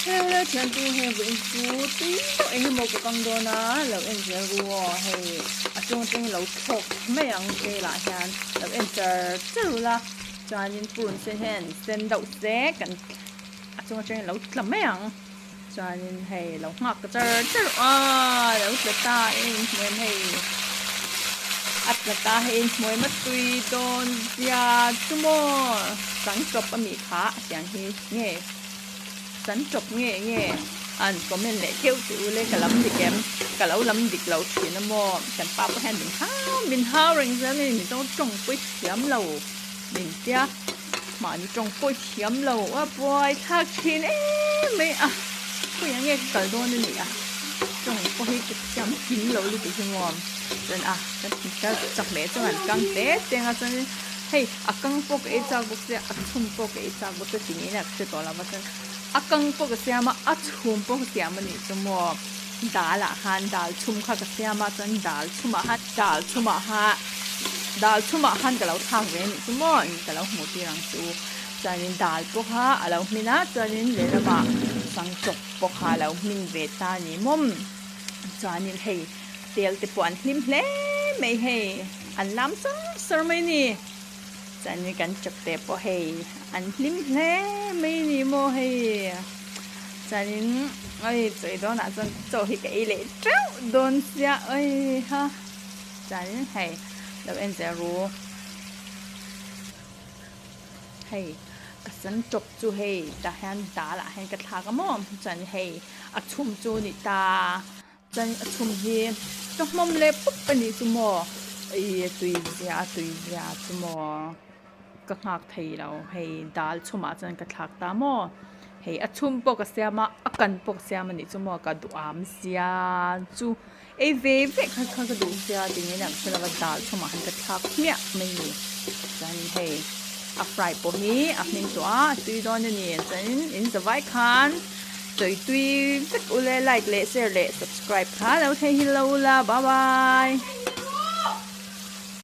Hei thiantu hei vawiin chu tui deuh eng emaw ka kang dawn a lo en zel ru aw hei a chung atangin lo thlawk mai ang vel ah hian lo en char char ula chuanin purun sen hian sen deuh se kan a chung atangin lo tla mai ang chuanin hei lo nghak ta char char a lo tla ta e inhmuh em hei a tla ta hei inhmuh em a tui dawn zia chu maw chang tawp a mi kha a tiang hi nge. Kan tawp nge nge an comment leh keuh tih ule ka lam dik em ka lo lam dik lo thin a maw kan pa pawh hian min hau min hau reng zel a ni mizo tawng pawi thiam lo min tia mahni tawng pawi thiam lo a buai thlak thin em mai a khawiah nge ka kal dawn a ni a tawng pawh hi ka thiam kim lo lutuk hi maw chuan a ka chawhmeh chuan an kang te te ang a chuanin Hei a kang pawh ka ei chak bawk sia, a chhum pawh ka ei chak bawk sia tih ngei a ka hre tawh lo va chuan a kang pawh ka siam a, a chhum pawh ka siam a nih chu maw dal ah khan dal chhum kha ka siam a chuan dal chhum ah khan dal chhum ah khan dal chhum ah khan ka lo thlak ve a nih chu maw ka lo hmuh tir ang chu chuanin dal pawh kha a lo hmin a chuanin lehlamah sangchawk pawh kha a lo hmin ve ta a ni maw chuanin hei tel te pawh an hlim hle mai hei. An lam sar sar mai a ni. Chuanin kan chawp te pawh hei an hlim hle mai a ni maw hei. Chuanin oi chawi dawnah chuan chaw hi ka ei leh teuh dawn sia oi ha. Chuanin hei lo en zel ru. Hei ka sam tawp chu hei tah hian dal ah hian ka thlak a maw chuan hei a chhum chu a ni ta. Chuan a chhum hi ka hmawm leh pup a nih chu maw ih a tui zia a tui zia chu maw ka nghak thei lo hei dal chhumah chuan ka thlak ta maw hei a chhum pawh ka siam a a kan pawh ka siam a nih chu maw ka duham sia chu ei ve vek kha kha ka duh sia ti ngei ang hre lova dal chhumah han ka thlak hmiah mai a ni chuan hei a fry pawh hi a hming tawh a a tui dawn a ni chuanin in zavai khan. Chawi tui vek ule like leh share leh subscribe kha lo thei hi lo la bye bye.